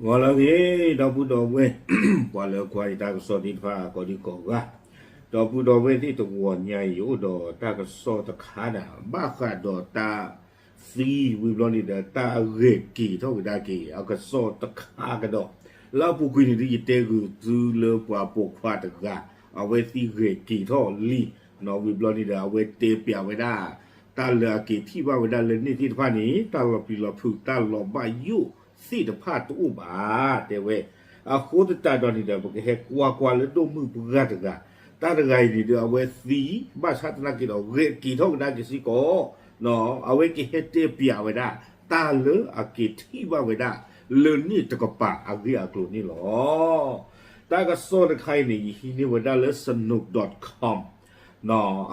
ဂီၤလၢအဂ့ၤ ဒီပုၢ်ဒီဝဲၢ် ပှၤလၢကွၢ်ယတၢ်ကစီၣ်သ့ၣ်တဖၣ်ကိးဒံကိးဂၤ, ဒီပုၢ်ဒီဝဲၢ်သ့ၣ်တဂီၤညါအံၤ အိၣ်ဒီးတၢ်ကစီၣ်တခါဒၣ် ဘၣ်ဃးဒီးတၢ်သံဝံၤဘျီန့ၣ်ဒီး တၢ်ဂဲၤက့ၤထီၣ်ကဒါက့ၤ အကစီၣ်တခါကဒီး, လၢအပူၤကွံာ်န့ၣ်ဒ်ယတဲဂုာ်သုလၢပှၤပိာ်ခွါတဂၤ အဝဲသံဂဲၤက့ၤထီၣ်လံ, ဝံၤဘျီန့ၣ်ဒီး အဝဲတဲပျးဝဲဒၣ် တၢ်လၢအက့ၤထံၣ်ဘၣ်ဝဲဒၣ်လၢန့ၣ်သ့ၣ်တဖၣ်န့ၣ် တၢ်လီၤပျံၤလီၤဖုး တၢ်လီၤဘၣ်ယိၣ်သ့ၣ်တဖၣ်တအိၣ်ဘၣ် တဲဝဲ. အဃိသတးဒီးန့ၣ်ဒီး ပကဟဲကွၢ်ကွၢ်လၢဒိၣ်မုၢ်ပှၢ်တဂၤ, တၢ်တဂၤအံၤန့ၣ်ဒီး အဝဲသံ ဘၣ်ဆၣ်သနာ်က့ဒီး ဂဲၤက့ၤထီၣ်ကဒါက့ၤစ့ၢ်ကီး, အဝဲကဟဲတဲပျးဝဲဒၣ် တၢ်လၢအက့ၤထံၣ်ဘၣ်ဝဲဒၣ် လၢန့ၣ်တကပၤအဂ့ၢ်အကျိၤန့ၣ်လီၤ. တၢ်ကစီၣ်တခါအံၤန့ၣ် ယဟံးန့ၢ်ဝဲဒၣ်လၢ สนุก ดอท คอม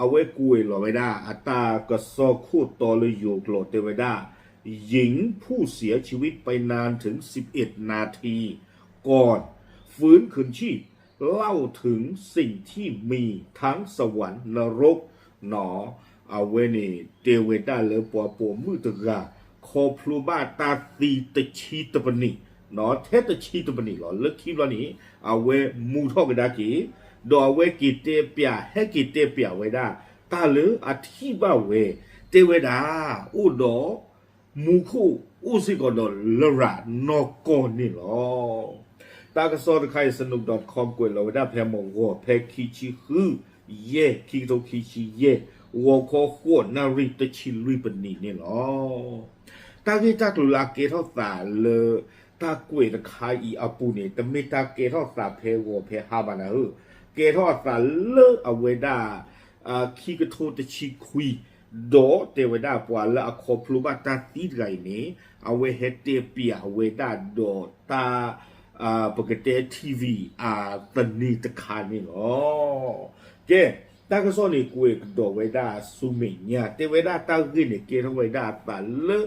အဝဲကွဲးလီၤဝဲဒၣ် အတၢ်ကစီၣ်ခိၣ်တီလၢယိၤကျိာ်တဲဝဲဒၣ် หญิงผู้เสียชีวิตไปนานถึงสิบเอ็ดนาที ก่อนฟื้นคืนชีพ เล่าถึงสิ่งที่มีทั้งสวรรค์นรก အဝဲန့ၣ် တဲဝဲဒၣ်လၢပှၤပိာ်မုၣ်တဂၤ ခီဖျိဘၣ်တၢ်သံတဆံတပနံၣ်, ထဲတဆံတပနံၣ်လီၤ. လၢခံဘျီန့ၣ် အဝဲမူထီၣ်ကဒါက့ၤ, ဒီးအဝဲက့ၤတဲပျး ဟဲက့ၤတဲပျးဝဲဒၣ် တၢ်လၢအထံၣ်ဘၣ်ဝဲ, တဲဝဲဒၣ် အိၣ်ဒီး မူခိၣ်အိၣ်စ့ၢ်ကီးဒီးလရာ်နီၢ်ကီၢ်န့ၣ်လီၤ. တၢ်ကစီၣ်တခါအံၤ สนุก ดอท คอม ကွဲးလီၤဝဲဒၣ်ဖဲမုၢ်ဂီၤ ဖဲခံဆံဃု ယဲၢ် ခံကထိခံဆံယဲၢ် ဂီၤခီဃိးနၣ်ရံၣ်တဆံလွံၢ်ပနံးန့ၣ်လီၤ. တၢ်ဂ့ၢ်တၢ်ကျိၤလၢအကဲထီၣ်သးလၢ တၢ်ကွဲးတခါအံၤအပူၤန့ၣ် တမ့ၢ်တၢ်ကဲထီၣ်သးဖဲဂီၤဖဲဟါဘၣ်နၤဧၢ, ကဲထီၣ်အသးလၢအဝဲဒၣ် ခံကထိတဆံခွံ ဒီးတဲဝဲဒၣ်ပှၤလၢအခီဖျိဘၣ်တၢ်သံတဂၤအံၤန့ၣ် အဝဲဟဲတဲပျးဝဲဒၣ်ဒီးတၢ် ပကတဲ ထံၣ်ဝံၤ အသန့ၤတခါန့ၣ်လီၤ. ကဲ, တၢ်ကစီၣ်န့ၣ်ကွဲးကဒီးဝဲဒၣ်ဆူမဲာ်ညါ တဲဝဲဒၣ်တၢ်ဂ့ၢ်န့ၣ် ကဲထီၣ်ဝဲဒၣ်အသးလၢ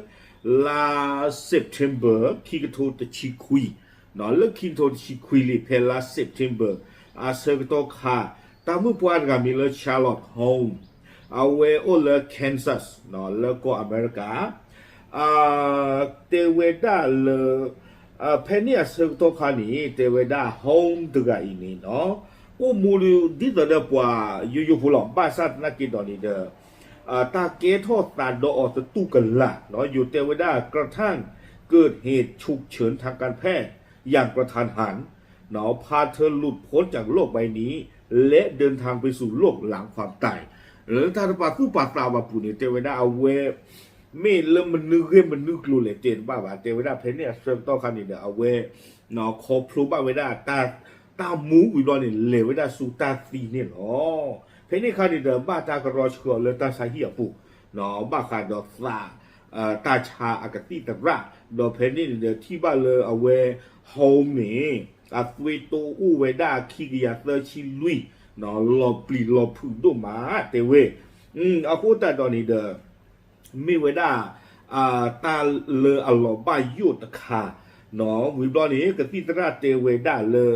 လါ September ခံကထိတဆံခွံ လၢခံကထိတဆံခွံလံ ဖဲလါ September အဆၢကတီၢ်ခါ တၢ်မုၣ်ပှၢ်တဂၤမံၤလၢ Charlotte Holmes အဝဲအိၣ်လၢ Kansas လၢကီၢ်အမဲရကၤ တဲဝဲဒၣ်လၢ ဖဲန့ၣ်အဆၢကတီၢ်ခါန့ၣ် တဲဝဲဒၣ် Holmes တဂၤအံၤန့ၣ် အိၣ်မူဒ်သိးဒီးပှၤယိယိဖိလီၤ. ဘၣ်ဆၣ်သနာ်က့ဒီးန့ၣ်ဒီး တၢ်ကဲထီၣ်သးဒီးအီၤသတူၢ်ကလာ် ယိၤတဲဝဲဒၣ် กระทั่งเกิดเหตุฉุกเฉินทางการแพทย์อย่างกระทันหัน พาเธอหลุดพ้นจากโลกใบนี้ และเดินทางไปสู่โลกหลังความตาย လၢတၢ်တပာ်သူၣ်ပာ်သးဘၣ်ပူၤန့ၣ် တဲဝဲဒၣ်အဝဲ မ့ၢ်လၢမနုၤဂ့ၢ်မနုၤကျိၤလဲၣ်တဲတဘၣ်ဘၣ် တဲဝဲဒၣ်ဖဲန့ၣ်အဆၢကတီၢ်ခါန့ၣ်ဒီး အဝဲ ခီဖျိဘၣ်ဝဲဒၣ် တၢ်မူဝံၤဘျီန့ၣ် လဲၤဝဲဒၣ်ဆူတၢ်သံန့ၣ်လီၤ. ဖဲန့ၣ်အခါန့ၣ်ဒီး ဘၣ်တၢ်ကရီဆှၢအီၤလၢတၢ်ဆါဟံၣ်အပူၤ ဘၣ်ဃးဒီးသး တၢ်ဆါအကသံၣ်သရၣ် ဒီးဖဲန့ၣ်န့ၣ်ဒီး ထံၣ်ဘၣ်လၢအဝဲ Holmes န့ၣ် အသွံၣ်တိအိၣ်ဝဲဒၣ်ခံကယၤသၢဆံလွံၢ် လီၤပျံၤလီၤဖုးဒိၣ်မး တဲဝဲ. အဃိသတးဒီးန့ၣ်ဒီး မ့ၢ်ဝဲဒၣ် တၢ်လၢအလီၤဘၣ်ယိၣ်တခါ ဝံၤဘျီန့ၣ် ကသံၣ်သရၣ်တဲဝဲဒၣ်လၢ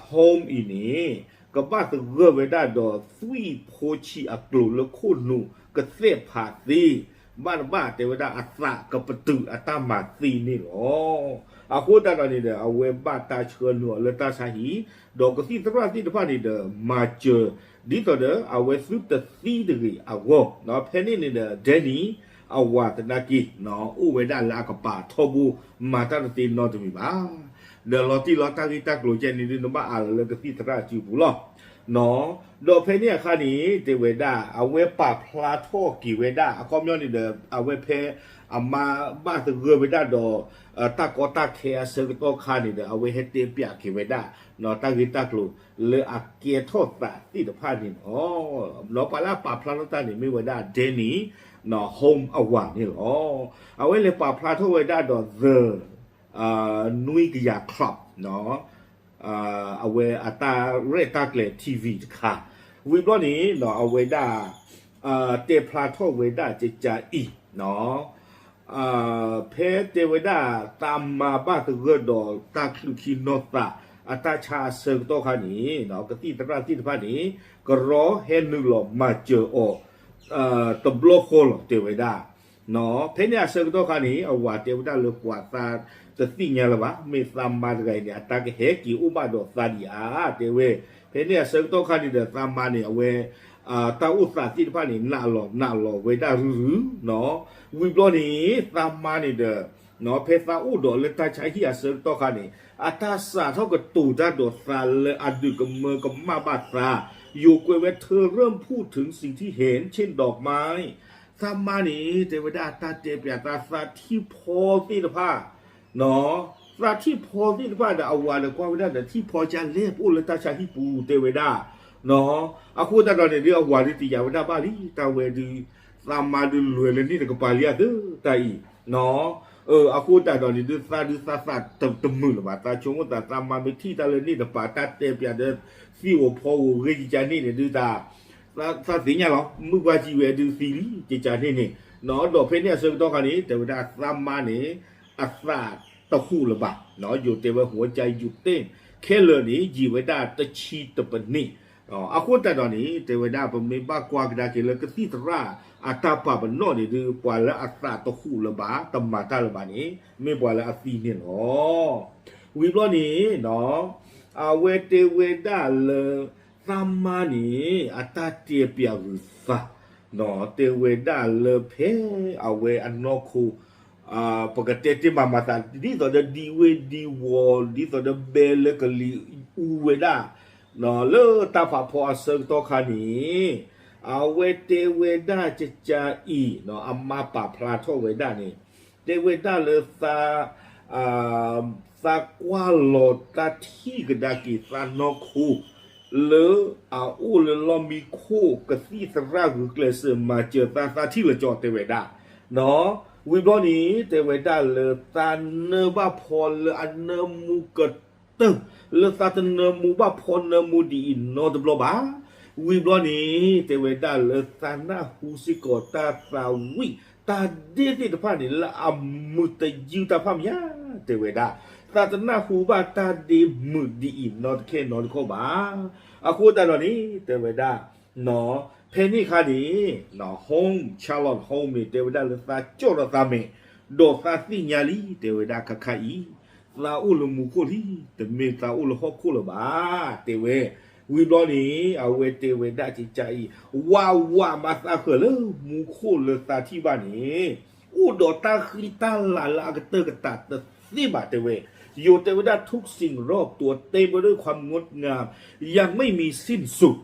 Holmes အံၤန့ၣ် ကဘၣ်သဂၢၢ်ဝဲဒၣ်ဒီးသွံၣ်ဖိဆံးအကျိၤလၢခိၣ်နူာ် ကသဲးဖးသ့ ဘၣ်တဘၣ်တဲဝဲဒၣ်အသးကပတုာ်အတၢ်မၤသ့န့ၣ်လီၤ. အဃိသတးဒီးန့ၣ်ဒီး အဝဲဘၣ်တၢ်ဆှၢနုာ်အီၤလၢတၢ်ဆါဟံၣ် ဒီးကသံၣ်သရၣ်သ့ၣ်တဖၣ်န့ၣ်ဒီး မၤစၢၤ ဒ်သိးဒီးအဝဲသုတသံတဂ့ၤအဂီၢ် ဖဲန့ၣ်န့ၣ်ဒီး Danny အဝၤသနာ်က့ အိၣ်ဝဲဒၣ်လၢအကပၤထီဘိ မၤတၢ်တသ့နီတမံၤဘၣ်. ဒီးလီၤတံၢ်လီၤတၢ်ဂ့ၢ်တၢ်ကျိၤကဲန့ၣ်ဒ်နဘၣ်အးလၢကသံၣ်သရၣ်စုပူၤလီၤ. ဒီးဖဲန့ၣ်အခါန့ၣ် တဲဝဲဒၣ် အဝဲပာ်ဖျါထီၣ်က့ၤဝဲဒၣ် အခီပညီန့ၣ်ဒီး အဝဲဖဲအမါဘၣ်သဂၢၢ်ဝဲဒၣ်ဒီး တၢ်ကီတၢ်ခဲအဆၢကတီၢ်ခါန့ၣ်ဒီး အဝဲဟဲတဲပျးက့ၤဝဲဒၣ် တၢ်ဂ့ၢ်တၢ်ကျိၤလၢအကဲထီၣ်သးသ့ၣ်တဖၣ်န့ၣ်လီၤ. ဒီးပှၤလၢအပာ်ဖျါထီၣ်တၢ်န့ၣ် မ့ၢ်ဝဲဒၣ် Danny Holmes အဝၤန့ၣ်လီၤ. အဝဲလဲၤပာ်ဖျါထီၣ်ဝဲဒၣ်ဒီး The နွံကယၤ Club အဝဲအတၢ်ရဲၣ်တၢ်ကျဲၤ ထံၣ်ဝံၤ တခါ ဝံၤဘျီန့ၣ် အဝဲဒၣ် တဲဖျါထီၣ်ဝဲဒၣ်ကကါအံၤ ဖဲတဲဝဲဒၣ် တၢ်မၤဘၣ်သဂၢၢ်ဒီးတၢ်ချုးခံနီၢ်သး အတၢ်ဆါအဆၢကတီၢ်ခါန့ၣ် ကသံၣ်သရၣ်သ့ၣ်တဖၣ်န့ၣ် ကရီဟဲနုာ်လီၤမၤစၢၤအီၤ တဘျီဃီလီၤ တဲဝဲဒၣ်. ဖဲန့ၣ်အဆၢကတီၢ်ခါန့ၣ် အဝၤတဲဝဲဒၣ်လၢပှၤသးတသ့ၣ်ညါလၢၤဘၣ်, မ့ၢ်သးမါတဂၤအံၤန့ၣ် အတၢ်ကဟဲက့ၤအိၣ်ဘၣ်ဒီးသးဒံးဧါ တဲဝဲ. ဖဲန့ၣ်အဆၢကတီၢ်ခါန့ၣ်ဒီး သးမါန့ၣ် အဝဲ တၢ်အိၣ်သးသ့ၣ်တဖၣ်န့ၣ် နာ်လီၤနာ်လီၤဝဲဒၣ်ရုၢ်ရုၢ်နီၤ. ဝံၤဘျီန့ၣ် သးမါန့ၣ်ဒီး ဖဲသးအိၣ်ဒီးလၢတၢ်ဆါဟံၣ်အဆၢကတီၢ်ခါန့ၣ် အတၢ်စးထီၣ်ကတိၤတၢ်ဒီးသးလၢအဒုးကမၢကမၣ်ဘၣ်သး, ယိၤကွဲးဝဲ เธอเริ่มพูดถึงสิ่งที่เห็นเช่นดอกไม้ သးမါန့ၣ် တဲဝဲဒၣ်တၢ်တဲပၠးသး သးထံၣ်ဖီသ့ၣ်တဖၣ် သးထံၣ်ဖီသ့ၣ်တဖၣ်ဒီး အဝၤဒီးကွၢ်ဝဲဒၣ်ဒီး ထံၣ်ဖီကလဲၣ် ပအိၣ်လၢတၢ်ဆါဟံၣ်ပူၤ တဲဝဲဒၣ်. အဃိသတးဒီးန့ၣ်ဒုး အဝၤဒုးတယာ်ဝဲဒၣ်ဘၣ်လံ, တၢ်ဝဲဒုး သးမါဒုးလဲၤလၢန့ၣ်တကပၤလံအသးတၢ်အံၤ. အဃိသတးဒီးန့ၣ်ဒုး သးဒုးသးသးတမုာ်လၢၤဘၣ်, သးဆိကမိၣ်သး သးမါမ့ၢ်ထံၣ်တၢ်လၢန့ၣ်တကပၤ တၢ်တဲပၠးဒီး သံၣ်ဧိၤဖီဧိၤဂ့ၤကကန့ၣ်န့ၣ်ဒုး သးသ့ၣ်ညါလီၤ မုၢ်ပှၢ်ကံဝဲဒုးသံလံ ကကန့ၣ်န့ၣ်, ဒီးဖဲန့ၣ်အဆၢကတီၢ်ခါန့ၣ် တဲဝဲဒၣ်သးမါန့ၣ် အသးတဟူးလၢၤဘၣ်, ယိၤတဲဝဲ หัวใจหยุดเต้น ခဲလၢာ်န့ၣ် ယံာ်ဝဲဒၣ်တဆံတပနံး. အဃိသတးဒီးန့ၣ် တဲဝဲဒၣ် ပမ့ၢ်ဘၣ်ကွၢ်ကဒါက့ၤလၢကသံၣ်သရၣ်အတၢ်ပာ်ပနီၣ်န့ၣ်ဒုး ပှၤလၢအသးတဟူးလၢၤဘၣ် တမၤတၢ်လၢၤဘၣ်န့ၣ် မ့ၢ်ပှၤလၢအသံန့ၣ်လီၤ. ဝံၤဘျီန့ၣ် အဝဲတဲဝဲဒၣ်လၢ သးမါန့ၣ် အတၢ်တဲပၠးဂုၤသး တဲဝဲဒၣ်လၢဖဲအဝဲအနီၢ်ခိ ပကတဲတ့ၢ်မးမၤသး ဒ်သိးဒီးဒံဝ့ၢ်ဒံဝီၤ ဒ်သိးဒီးဘဲလၢကလံၤအူဝဲဒၣ် လၢတၢ်ဖးဖီအဆၢကတီၢ်ခါန့ၣ် အဝဲတဲဝဲဒၣ်ကကါအံၤ အမါပာ်ဖျါထီၣ်ဝဲဒၣ်န့ၣ် တဲဝဲဒၣ်လၢ သးကွၢ်လီၤတၢ်ထံၣ်ကဒါက့ၤသးနီၢ်ခိ လၢအအိၣ်လၢလီၢ်မံခိၣ် ကသံၣ်သရၣ်ဂုာ်ကျဲးစၢးမၤစၢၤသး သးထံၣ်လၢၤကၠီ တဲဝဲဒၣ်. ဝံၤဘျီန့ၣ် တဲဝဲဒၣ်လၢသးနၢဘၣ်ဖီလၢအနၢမူကတၢၢ် လၢသးတနၢမူဘၣ်ဖီနၢမူဒ်အံၤနီတဘျီဘၣ်. ဝံၤဘျီန့ၣ် တဲဝဲဒၣ်လၢသးနၢ်ဟူစ့ၢ်ကီးတၢ်သးဝံၣ် တၢ်ဒ့သ့ၣ်တဖၣ်န့ၣ် လၢအမုာ်တယုၢ်တၢ်ဖးမံၤဧါ တဲဝဲဒၣ်. သးတနၢ်ဟူဘၣ်တၢ်ဒ့မုာ်ဒ်အံၤနီတခဲနီတခီဘၣ်. အဃိသတးဒီးန့ၣ် တဲဝဲဒၣ် ဖဲန့ၣ်အခါန့ၣ် home, Charlotte home န့ၣ် တဲဝဲဒၣ်လၢသးကၠီၣ်ဒီးသးမဲာ် ဒီးသးသ့ၣ်ညါလံ တဲဝဲဒၣ်ခါခါအံၤ သးအိၣ်လၢမူခိၣ်လံ တမ့ၢ်သးအိၣ်လၢဟီၣ်ခိၣ်လၢၤဘၣ် တဲဝဲ. ဝံၤဘျီန့ၣ် အဝဲတဲဝဲဒၣ်ကကါအံၤ ဝးဝးမၤသးဃၢၤလၢမူခိၣ်လၢသးထံၣ်ဘၣ်န့ၣ် အိၣ်ဒီးတၢ်ဃံတၢ်လၤလၢအကတၢၢ်ကတၢၢ်တသ့ဘၣ် တဲဝဲ. ယိၤတဲဝဲဒၣ် ทุกสิ่งรอบตัวเต็มไปด้วยความงดงาม ยังไม่มีสิ้นสุด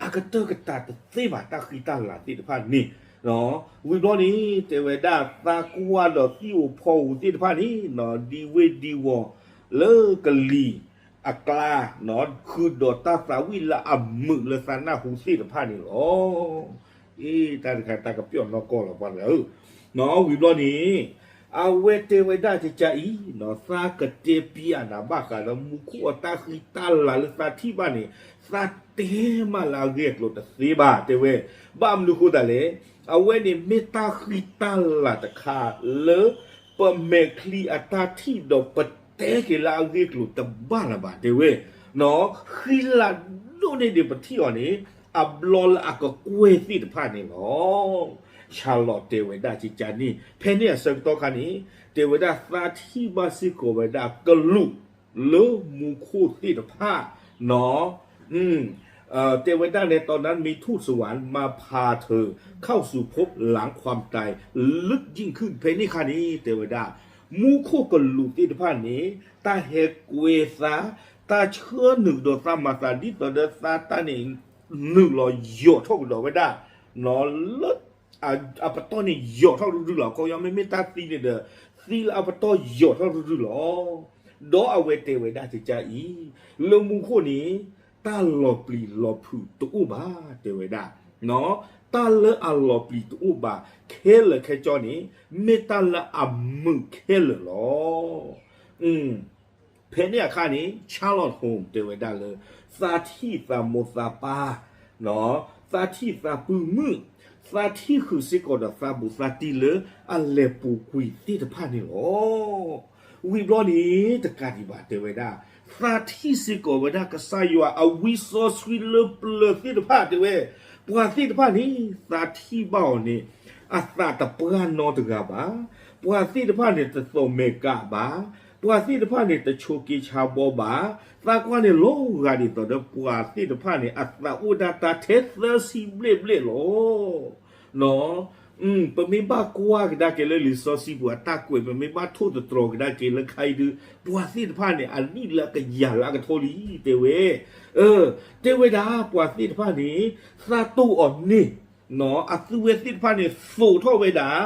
အကတၢၢ်ကတၢၢ်တသ့ဘၣ် တၢ်ဃံတၢ်လၤသ့ၣ်တဖၣ်န့ၣ်. ဝံၤဘျီန့ၣ် တဲဝဲဒၣ်သးကွၢ်ဒီးသံၣ်ဧိၤဖီဧိၤသ့ၣ်တဖၣ်န့ၣ် ဒံဝ့ၢ်ဒံဝီၤ လၢကလံၤအကျါ ဃုာ်ဒီးတၢ်သးဝံၣ်လၢအမုာ်လၢသးနၢ်ဟူသ့ၣ်တဖၣ်န့ၣ်လီၤ. အ့ တၢ်တခါတၢ်ကပျီၣ်နီၢ်ကီၢ်လီၤ ပှၤတဂၤဧၢ. ဝံၤဘျီန့ၣ် အဝဲတဲဝဲဒၣ်ကကါအံၤ သးကတဲပျးနၤဘၣ်ဃးဒီးမူခိၣ်အတၢ်ဃံတၢ်လၤလၢသးထံၣ်ဘၣ်န့ၣ် သးတဲမးလၢအဂ့ၢ်အကျိၤတသ့ဘၣ် တဲဝဲ. ဘၣ်မနုၤဃိသတးလဲၣ် အဝဲန့ၣ်မ့ၢ်တၢ်ဃံတၢ်လၤတခါလၢ ပမဲာ်ချံအတၢ်ထံၣ်ဒီးပတဲက့ၤလၢအဂ့ၢ်အကျိၤတဘၣ်လၢၤဘၣ် တဲဝဲ. ဃံလၤဒိၣ်န့ၢ်ဒံးပထံၣ်အီၤန့ၣ် အဘျီလၢအကကွဲၢ်သ့ၣ်တဖၣ်န့ၣ်လီၤ. Charlotte တဲဝဲဒၣ်ကကါန့ၣ် ဖဲန့ၣ်အဆၢကတီၢ်ခါန့ၣ် တဲဝဲဒၣ်သးထံၣ်ဘၣ်စ့ၢ်ကီးဝဲဒၣ်ကလူး လၢမူခိၣ်သ့ၣ်တဖၣ်နီၤ တဲဝဲဒၣ်န့ၣ် ตอนนั้นมีทูตสวรรค์มาพาเธอเข้าสู่ภพหลังความตาย ลึกยิ่งขึ้น ဖဲန့ၣ်အခါန့ၣ် တဲဝဲဒၣ် မူခိၣ်ကလူးသ့ၣ်တဖၣ်န့ၣ် တၢ်ဟဲကွဲသး တၢ်ဆှၢနုာ်ကဒီးသးမၤသးဒ်သိးဒီးသးတၢ်န့ၣ် နုာ်လီၤယိာ်ထီၣ်ကဒီးဝဲဒၣ် လၢ အပတီၢ်န့ၣ်ယိာ်ထီၣ်ရုၢ်ရုၢ်လီၤ. ခီပညီမ့မ့ၢ်တၢ်သံန့ၣ်ဒီး သံလၢအပတီၢ်ယိာ်ထီၣ်ရုၢ်ရုၢ်လီၤ. ဒီးအဝဲတဲဝဲဒၣ်ကကါအံၤ လၢမူခိၣ်န့ၣ် တၢ်လီၤပျံၤလီၤဖုးတအိၣ်ဘၣ် တဲဝဲဒၣ်. တၢ်လၢအလီၤပျံၤတအိၣ်ဘၣ် ခဲလၢာ်ခဲဆ့န့ၣ် မ့ၢ်တၢ်လၢအမုာ်ခဲလၢာ်လီၤ. ဖဲန့ၣ်အခါန့ၣ် Charlotte Home တဲဝဲဒၣ်လၢ သးထံၣ်သးမိၢ်သးပၢ်, သးထံၣ်သးပုၢ်မုၣ်, သးထံၣ်ဃုာ်စ့ၢ်ကီးဒီးသးဘူးသးတံၢ်လၢအလဲၤပူၤကွံာ်သ့ၣ်တဖၣ်န့ၣ်လီၤ. ဝံၤဘျီန့ၣ် တကးဒံးဘၣ်တဲဝဲဒၣ် သးထံၣ်စ့ၢ်ကီးဝဲဒၣ်ကစၢ်ယွၤအဝံစီဆှံလၢပျၢၤသ့ၣ်တဖၣ်တဲဝဲ, ပှၤသ့ၣ်တဖၣ်န့ၣ် သးထံၣ်ဘၣ်အီၤန့ၣ် အသးတပှၢ်နီတဂၤဘၣ်. ပှၤသ့ၣ်တဖၣ်န့ၣ် တသီၣ်မဲာ်ကးဘၣ်. ပှၤသ့ၣ်တဖၣ်န့ၣ် တဆိးက့ဆါဘီဘၣ်. သးကွၢ်န့ၣ်လီၤဂာ်ဒ်သိးဒီး ပှၤသ့ၣ်တဖၣ်န့ၣ် အသးအိၣ်ဒၣ်တၢ်ထဲသၢဆံဘျဲၣ်ဘျဲၣ်လီၤ. ပမ့ၢ်ဘၣ်ကွၢ်ကဒါက့ၤလၢလံာ်စီဆှံပူၤအတၢ်ကွဲး, ပမ့ၢ်ဘၣ်ထိၣ်သတြီၤကဒါက့ၤလၢခါအံၤဒုး, ပှၤသ့ၣ်တဖၣ်န့ၣ် အနံၣ်လၢအကယၤလၢအကထိလံ, တဲဝဲ, တဲဝဲဒၣ် ပှၤသ့ၣ်တဖၣ်န့ၣ် သးတိၢ်အီၤန့ၣ်, အသုဝဲသ့ၣ်တဖၣ်န့ၣ် သိးထီၣ်ဝဲဒၣ်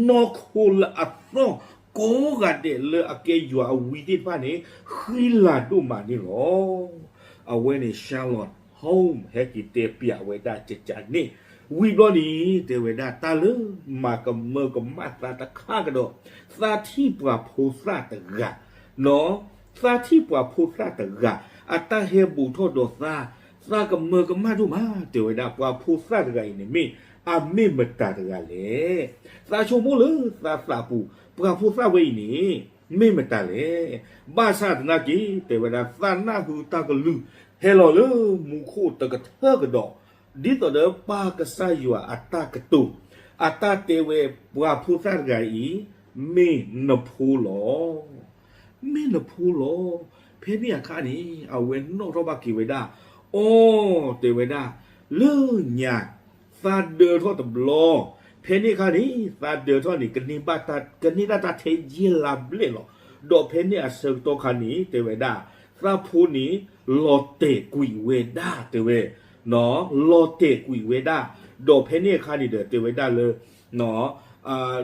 နီၢ်ခိလၢအသီၣ် ကိးဂၤဒဲးလၢအကဲယွၤအဝံသ့ၣ်တဖၣ်န့ၣ် ဃံလၤဒိၣ်မးန့ၣ်လီၤ. အဝဲန့ၣ် Sherlock Holmes ဟဲက့ၤတဲပျးဝဲဒၣ်ကကန့ၣ်, ဝံၤဘျီန့ၣ် တဲဝဲဒၣ် တၢ်လၢမၤကမၢကမၣ်သးတခါကဒီး, သးထံၣ်ပှၤဖိသၣ်တဂၤ, သးထံၣ်ပှၤဖိသၣ်တဂၤ အတၢ်ဟဲဘူးထီၣ်ဒီးသး, သးကမၢကမၣ်ဒိၣ်မး, တဲဝဲဒၣ် ပှၤဖိသၣ်တဂၤအံၤန့ၣ်မ့ၢ် အမ့ၢ်မတၤတဂၤလဲၣ်. သးဆိကမိၣ်လၢသးသးပူၤ ပှၤဖိသၣ်ဝဲအံၤန့ၣ် မ့ၢ်မတၤလဲၣ်. ဘၣ်ဆၣ်သနာ်က့ တဲဝဲဒၣ် သးနၢ်ဟူတၢ်ကလုၢ် ဟဲလီၤလၢမူခိၣ်တကထၢကဒီး, ဒ်သိးဒီးပၢ်ကစၢ်ယွၤအတၢ်ကတိၤ, အတၢ်တဲဝဲ ပှၤဖိသၣ်တဂၤအံၤ မ့ၢ်နဖိလီၤ. မ့ၢ်နဖိလီၤ. ဖဲန့ၣ်အခါန့ၣ် အဝဲနီၣ်ထီၣ်ဘၣ်က့ၤဝဲဒၣ်, အီ, တဲဝဲဒၣ်, လၢညါ သးဒၢထီၣ်တဘျီ, ဖဲန့ၣ်အခါန့ၣ် သးဒၢထီၣ်န့ၣ် ကန့ၢ်ဘၣ်တၢ်, ကန့ၢ်ဒၣ်တၢ်ထဲယဲၢ်လါဘျဲၣ်လီၤ. ဒီးဖဲန့ၣ်အဆၢကတီၢ်ခါန့ၣ် တဲဝဲဒၣ် သးဖိန့ၣ် လီၤတဲာ်ကွံာ်ဝဲဒၣ် တဲဝဲ, လီၤတဲာ်ကွံာ်ဝဲဒၣ်, ဒီးဖဲန့ၣ်အခါန့ၣ်ဒီး တဲဝဲဒၣ်လၢ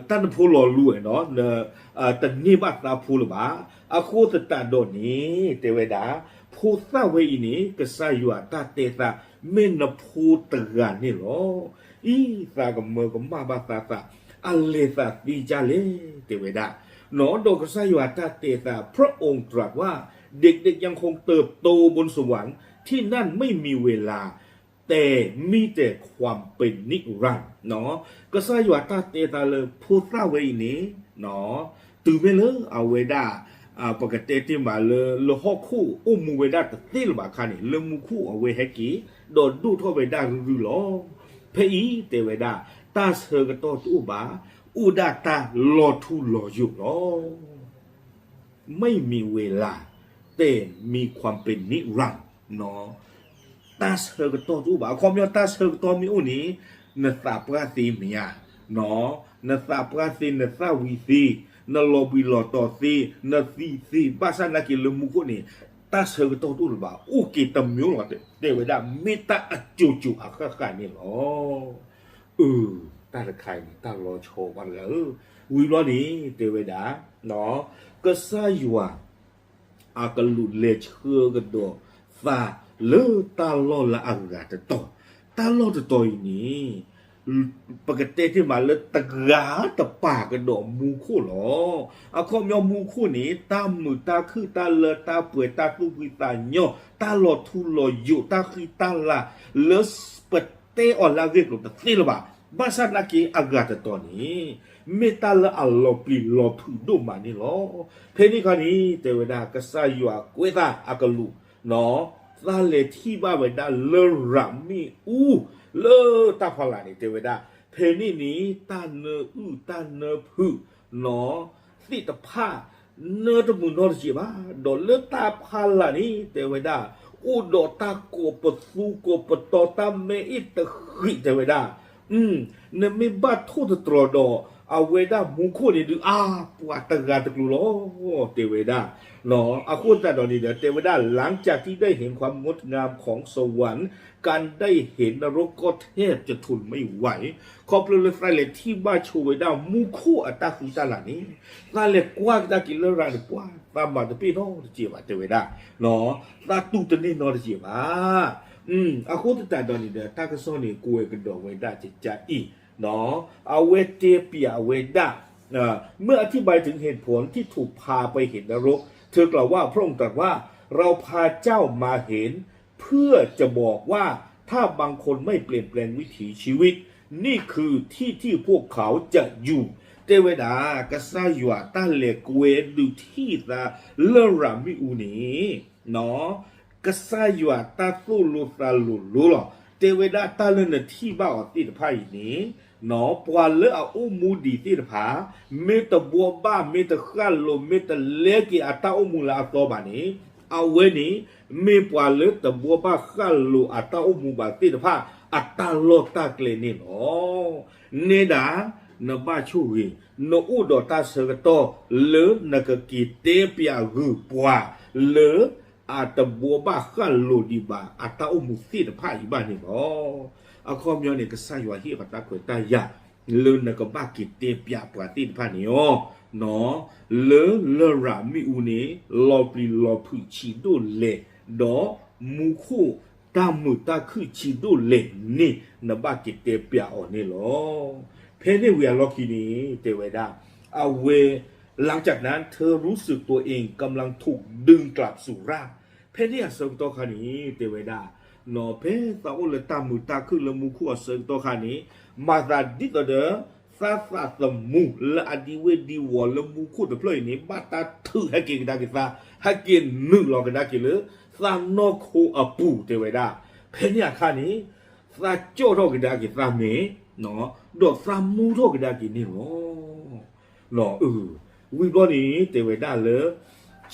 တၢ်နဖိလီၤလူၤဝဲနီၤ, တန့ၢ်ဘၣ်သးဖိလၢၤဘၣ်. အဃိသတးဒီးန့ၣ် တဲဝဲဒၣ် ဖိသၣ်ဝဲအံၤန့ၣ် ကစၢ်ယွၤတၢ်တဲသး မ့ၢ်နဖိတဂၤန့ၣ်လီၤ. အံၤ သးကမၢကမၣ်ဘၣ်သးသး အလဲၤသးသ့ဒ်လဲၣ် တဲဝဲဒၣ်, နီၤ, ဒီးကစၢ်ယွၤတၢ်တဲသး พระองค์ตรัสว่า เด็กๆยังคงเติบโตบนสวรรค์ ที่นั่นไม่มีเวลา แต่มีแต่ความเป็นนิรันดร์ နီၤ. ကစၢ်ယွၤတၢ်တဲသးလၢဖိသၣ်ဝဲအံၤန့ၣ် တုၤမ့ၢ်လၢအဝဲဒၣ် ပကတဲတ့ၢ်မးလၢ လၢဟီၣ်ခိၣ်အိၣ်မူဝဲဒၣ်တသ့လၢၤဘၣ်အခါန့ၣ် လၢမူခိၣ်အဝဲဟဲက့ၤ ဒီးဒိၣ်ထီၣ်ဝဲဒၣ်ရုၢ်ရုၢ်လီၤ. ဖဲအံၤတဲဝဲဒၣ် တၢ်ဆၢကတီၢ်တအိၣ်ဘၣ်, အိၣ်ဒၣ်တၢ်လီၤထူလီၤယိာ်လီၤ. ไม่มีเวลา แต่มีความเป็นนิรันดร์ နီၤ. တၢ်ဆၢကတီၢ်တအိၣ်ဘၣ်. အခီပညီ တၢ်ဆၢကတီၢ်မ့ၢ်အိၣ်န့ၣ် နသးပှၢ်သ့မ့ၢ်ဧါ, နီၤ, နသးပှၢ်သ့, နသၣ်ဝံၤသ့, နလီၤဘှံးလီၤတီၤသ့, နသံသ့, ဘၣ်ဆၣ်သနာ်က့လၢမူခိၣ်န့ၣ် တၢ်ဆၢကတီၢ်တအိၣ်လၢၤဘၣ်, အိၣ်က့ၤတမံၤလီၤ. တဲဝဲဒၣ် မ့ၢ်တၢ်အစိၤစိၤအဃၣ်ဃၣ်န့ၣ်လီၤ. အၢ, တၢ်တခါအံၤန့ၣ် တၢ်လီၤဆီပှၤတဂၤဧၢ. ဝံၤဘျီန့ၣ် တဲဝဲဒၣ် ကစၢ်ယွၤ အကလူးလဲၤဆှၢကဒီးသးလၢတၢ်လီၢ်လၢအဂၤတတီၤ, တၢ်လီၢ်တတီၤအံၤန့ၣ် ပကတဲတ့ၢ်မးလၢတဂၤတပာ်ကဒီးမူခိၣ်လီၤ. အခီပညီမူခိၣ်န့ၣ် တၢ်မုာ်တၢ်ခုၣ်တၢ်လၢတၢ်ပှဲၤ တၢ်သူၣ်ဖှံသးညီ တၢ်လီၤထူလီၤယိာ် တၢ်ဃံတၢ်လၤ လၢပတဲအီၤလၢအဂ့ၢ်အကျိၤတသ့လၢၤဘၣ်. ဘၣ်ဆၣ်သနာ်က့အဂၤတတီၤန့ၣ် မ့ၢ်တၢ်လၢအလီၤပျံၤလီၤဖုးဒိၣ်မးန့ၣ်လီၤ. ဖဲန့ၣ်အခါန့ၣ် တဲဝဲဒၣ် ကစၢ်ယွၤကွဲးသးအကလူး နီၤ, သးလဲၤထံၣ်ဘၣ်ဝဲဒၣ်လရာ်မ့ၣ်အူ လၢတၢ်ဖီလာ်န့ၣ် တဲဝဲဒၣ် ဖဲန့ၣ်န့ၣ် တၢ်နၢအုၣ်တၢ်နၢဖုး နီၤ, သ့ၣ်တဖၣ် နၢတမုာ်နီတစဲးဘၣ်. ဒီးလၢတၢ်ဖီလာ်န့ၣ် တဲဝဲဒၣ် အိၣ်ဒီးတၢ်ကိးပသူကိးပတီၤ တၢ်မဲအ့ၣ်တဃံး တဲဝဲဒၣ် နမ့ၢ်ဘၣ်ထိၣ်သတြီၤဒီး အဝဲဒၣ်မူခိၣ်န့ၣ်ဒုး အါ ပှၤတဂၤတကျိၤလီၤ တဲဝဲဒၣ်. အဃိသတးဒီးန့ၣ်ဒီး တဲဝဲဒၣ် หลังจากที่ได้เห็นความงดงามของสวรรค์ การได้เห็นนรกก็แทบจะทนไม่ไหว ခီဖျိလၢသးလဲၤထံၣ်ဘၣ်ဆိဝဲဒၣ်မူခိၣ်အတၢ်ဃံတၢ်လၤန့ၣ် သးလဲၤကွၢ်ကဒါက့ၤလၢရၤန့ၣ် ပှၤသးမၤတပ့ၢ်နီတစဲးဘၣ် တဲဝဲဒၣ်. သးတူၢ်တန့ၢ်နီတစဲးဘၣ်. အဃိသတးဒီးန့ၣ်ဒီး တၢ်ကစီၣ်န့ၣ် ကွဲးကဒီးဝဲဒၣ်ကကါအံၤ အဝဲတဲပျးဝဲဒၣ် เมื่ออธิบายถึงเหตุผลที่ถูกพาไปเห็นนรก เธอกล่าวว่า พระองค์ตรัสว่า เราพาเจ้ามาเห็น เพื่อจะบอกว่า ถ้าบางคนไม่เปลี่ยนแปลงวิถีชีวิต นี่คือที่ที่พวกเขาจะอยู่ တဲဝဲဒၣ် ကစၢ်ယွၤတၢ်လဲၤကွဲးဒုးထံၣ်သးလၢရၤမ့ၣ်အူန့ၣ် ကစၢ်ယွၤတၢ်သိၣ်လိသးလိၤလိၤလီၤ. တဲဝဲဒၣ်တၢ်လၢနထံၣ်ဘၣ်အီၤသ့ၣ်တဖၣ်အံၤန့ၣ်, ပှၤလၢအအိၣ်မူဒံးသ့ၣ်တဖၣ် မ့ၢ်တဘှီဘၣ် မ့ၢ်တဃၣ်လိာ် မ့ၢ်တလဲက့ၤအတၢ်အိၣ်မူလၢအသီဘၣ်န့ၣ်, အဝဲန့ၣ် မ့ၢ်ပှၤလၢတဘှီဘၣ်ဃၣ်လိာ်အတၢ်အိၣ်မူဘၣ်သ့ၣ်တဖၣ် အတၢ်လီၢ်တၢ်ကျဲန့ၣ်လီၤ. နဲဒၣ် နဘၣ်ဆိၣ်ဂ့ၤ, နအိၣ်ဒီးတၢ်ဆၢကတီၢ်လၢနကက့ၤတဲပျးဂုာ်ပှၤလၢ အတဘှီဘၣ်ဃၣ်လိာ်ဒံးဘၣ်အတၢ်အိၣ်မူသ့ၣ်တဖၣ်အံၤဘၣ်န့ၣ်လီၤ. အခီပညီန့ၣ် ကစၢ်ယွၤဟ့ၣ်အီၤတၢ်ခွဲးတၢ်ယာ် လၢနကဘၣ်က့ၤတဲပျးပှၤသ့ၣ်တဖၣ်န့ၣ်လီၤ. လၢလရာ်မ့ၣ်အူန့ၣ် လီၤပျံၤလီၤဖုးဆံးဒိၣ်လဲၣ်, ဒီးမူခိၣ်တၢ်မုာ်တၢ်ခုၣ်ဆံးဒိၣ်လဲၣ်န့ၣ် နဘၣ်က့ၤတဲပျးအီၤန့ၣ်လီၤ. ဖဲန့ၣ်ဝံၤအလီၢ်ခံန့ၣ် တဲဝဲဒၣ် အဝဲ หลังจากนั้นเธอรู้สึกตัวเองกำลังถูกดึงกลับสู่ร่าง ဖဲန့ၣ်အဆၢကတီၢ်ခါန့ၣ် တဲဝဲဒၣ် ဖဲသးအိၣ်လၢတၢ်မုာ်တၢ်ခုၣ်လၢမူခိၣ်အဆၢကတီၢ်ခါန့ၣ် မၤသးဒ်သိးဒီး သးသးသမူလၢအဒံဝ့ၢ်ဒံဝီၤလၢမူခိၣ်တဖျၢၣ်အံၤန့ၣ် ဘၣ်တၢ်ထုးဟဲက့ၤကဒါက့ၤသး ဟဲက့ၤနုာ်လီၤကဒါက့ၤလၢ သးနီၢ်ခိအပူၤ တဲဝဲဒၣ်. ဖဲန့ၣ်အခါန့ၣ် သးကၠီၣ်ထီၣ်ကဒါက့ၤသးမဲာ် ဒီးသးမူထီၣ်ကဒါက့ၤန့ၣ်လီၤ. ဝံၤဘျီန့ၣ် တဲဝဲဒၣ်လၢ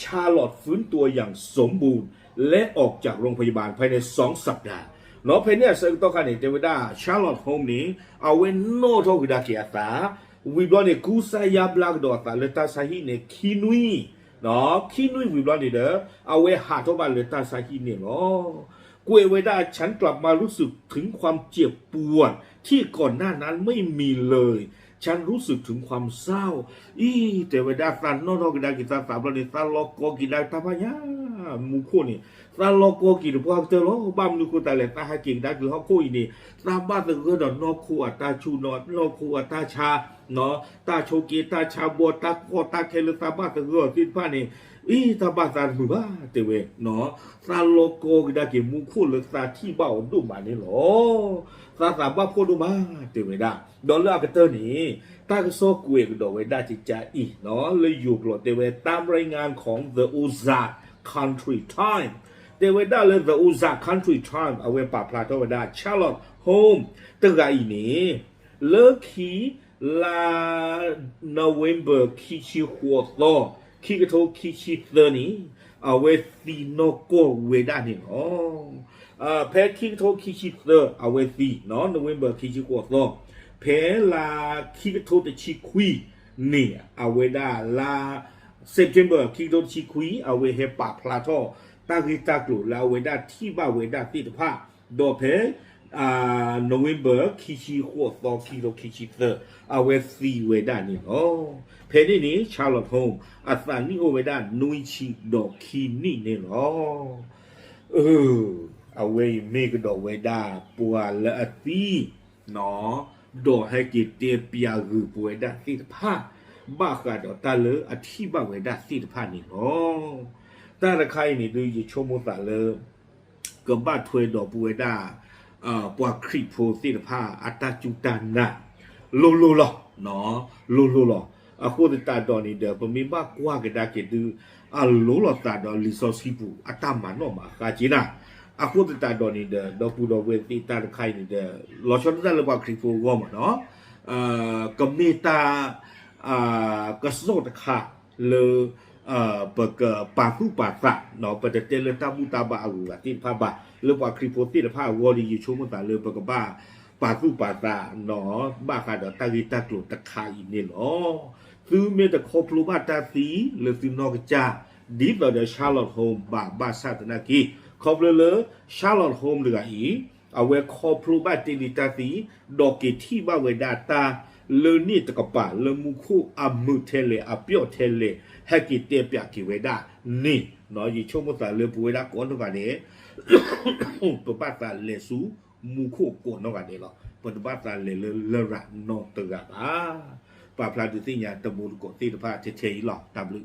ชาร์ลอตต์ฟื้นตัวอย่างสมบูรณ์และออกจากโรงพยาบาลภายในสองสัปดาห์ ဖဲန့ၣ်အဆၢကတီၢ်ခါန့ၣ် တဲဝဲဒၣ် Charlotte Holmes န့ၣ် အဝဲနီၣ်ထီၣ်ကဒါက့ၤအသး, ဝံၤဘျီန့ၣ် ကူစါယါဘျါကဒီးအသးလၢတၢ်ဆါဟံၣ်န့ၣ် ခံနွံ, ခံနွံဝံၤဘျီန့ၣ်ဒီး အဝဲဟးထီၣ်ဘၣ်လၢတၢ်ဆါဟံၣ်န့ၣ်လီၤ. ကွဲးဝဲဒၣ် ฉันกลับมารู้สึกถึงความเจ็บปวดที่ก่อนหน้านั้นไม่มีเลย ฉันรู้สึกถึงความเศร้า အံၤ တဲဝဲဒၣ် သးနီၣ်ထီၣ်ကဒါက့ၤသးသးဘျီန့ၣ် သးလီၤကီက့ၤဒၣ်တၢ်ဖးညါ မူခိၣ်န့ၣ် သးလီၤကီက့ၤတပှၢ်ကတၢၢ်လီၤ. ဘၣ်မနုၤဃိသတးလဲၣ် သးဟဲက့ၤကဒါက့ၤဟီၣ်ခိၣ်အံၤန့ၣ် သးဘၣ်သဂၢၢ်ဒီးနီၢ်ခိအတၢ်ဆူၣ် နီၢ်ခိအတၢ်ဆါ တၢ်ဆိးက့ တၢ်ဆါဘီ တၢ်ကီတၢ်ခဲလၢသးဘၣ်သဂၢၢ်အီၤသ့ၣ်တဖၣ်န့ၣ် အံၤ တၢ်ဘၣ်သးတမုာ်ဘၣ် တဲဝဲ သးလီၤကီကဒါက့ၤမူခိၣ်လၢသးထံၣ်ဘၣ်အီၤဒိၣ်မးန့ၣ်လီၤ. သးသးဘၣ်ဖှီၣ်ဒိၣ်မး တဲဝဲဒၣ်. ဒီးလၢအကတၢၢ်န့ၣ် တၢ်ကစီၣ်ကွဲးကဒီးဝဲဒၣ်ကကါအံၤ လၢယိၤကျိာ်တဲဝဲ ตามรายงานของ The Ozark County Times တဲဝဲဒၣ်လၢ The Ozark County Times အဝဲပာ်ဖျါထီၣ်ဝဲဒၣ် Charlotte Holmes တဂၤအံၤန့ၣ် လၢခံ လါ November ခံဆံဃိးသီ ခံကထိခံဆံသၢန့ၣ် အဝဲသံနီၢ်ကီၢ်ဝဲဒၣ်န့ၣ်လီၤ. ဖဲခံကထိခံဆံသၢ အဝဲသံ November ခံဆံဃိးသီ, ဖဲလါခံကထိတဆံခွံန့ၣ် အဝဲဒၣ်လါ September ခံကထိတဆံခွံ အဝဲဟဲပာ်ဖျါထီၣ် တၢ်ဂ့ၢ်တၢ်ကျိၤလၢအဝဲဒၣ်ထံၣ်ဘၣ်ဝဲဒၣ်သ့ၣ်တဖၣ်, ဒီးဖဲ November ခံဆံဃိးသီ ခံကထိခံဆံသၢ အဝဲသံဝဲဒၣ်န့ၣ်လီၤ. ဖဲန့ၣ်န့ၣ် Charlotte Holmes အသးနံၣ်အိၣ်ဝဲဒၣ်နွံဆံဒီးခံနံၣ်န့ၣ်လီၤ. အဝဲအံၤမ့ၢ်ကဒီးဝဲဒၣ်ပှၤလၢအသံ ဒီးဟဲက့ၤတဲပျးဂုာ်ပဝဲဒၣ်သ့ၣ်တဖၣ် ဘၣ်ဃးဒီးတၢ်လၢအထံၣ်ဘၣ်ဝဲဒၣ်သ့ၣ်တဖၣ်န့ၣ်လီၤ. တၢ်တခါအံၤန့ၣ်ဒုး ယဆိကမိၣ်သးလၢ ကဘၣ်ထွဲဒီးပဝဲဒၣ် ပှၤခရံာ်ဖိသ့ၣ်တဖၣ် အတၢ်စူၢ်တၢ်နာ် လိၤလိၤလီၤ. လိၤလိၤလီၤ. အဃိသတးဒီးန့ၣ်ဒီး ပမ့ၢ်ဘၣ်ကွၢ်ကဒါက့ၤဒုး အလိၤလိာ်သးဒီးလံာ်စီဆှံပူၤ အတၢ်မၤနီၣ်မၤဃါက့ၤနၤ. အဃိသတးဒီးန့ၣ်ဒီး ဒီပုၢ်ဒီဝဲၢ်သ့ၣ်တၢ်တခါအံၤန့ၣ်ဒီး လီၤဆီဒၣ်တၢ်လၢပှၤခရံာ်ဖိအဂီၢ်မးနီၤ ကမ့ၢ်တၢ် ကစီၣ်တခါလၢ ပကပာ်သူၣ်ပာ်သး ပတတဲလၢတၢ်ဘူၣ်တၢ်ဘါအဂုၤအဂၤသ့ၣ်တဖၣ်ဘၣ်. လၢပှၤခရံာ်ဖိသ့ၣ်တဖၣ်အဂီၢ်ဒီး ယဆိကမိၣ်သးလၢပကဘၣ်ပာ်သူၣ်ပာ်သး ဘၣ်ဃးဒီးတၢ်ဂ့ၢ်တၢ်ကျိၤတခါအံၤန့ၣ်လီၤ. သုမ့ၢ်တခီဖျိဘၣ်တၢ်သံလၢသုနီၢ်ကစၢ် ဒ်သိးဒီး Charlotte Holmes ဘၣ် ဘၣ်ဆၣ်သနာ်က့ ခီဖျိလၢ Charlotte Holmes တဂၤအံၤ အဝဲခီဖျိဘၣ်တ့ၢ်လံတၢ်သံ ဒီးက့ၤထံၣ်ဘၣ်ဝဲဒၣ်တၢ်လၢန့ၣ်တကပၤ လၢမူခိၣ်အမုာ်ထဲလဲၣ် အပျီၢ်ထဲလဲၣ် ဟဲက့ၤတဲပျးက့ၤဝဲဒၣ်န့ၣ် ယဆိကမိၣ်သးလၢပဝဲဒၣ်ကိးနီၢ်ဂၤဒဲး ပဘၣ်သးလဲၤဆူမူခိၣ်ကိးနီၢ်ဂၤဒဲးလီၤ. ပတဘၣ်သးလဲၤလၢလရာ်နီတဂၤဘၣ်. ပာ်ဖျါဒုးသ့ၣ်ညါတံၤသကိးသ့ၣ်တဖၣ်ထဲထဲအံၤလီၤ. တၢ်ဘျုး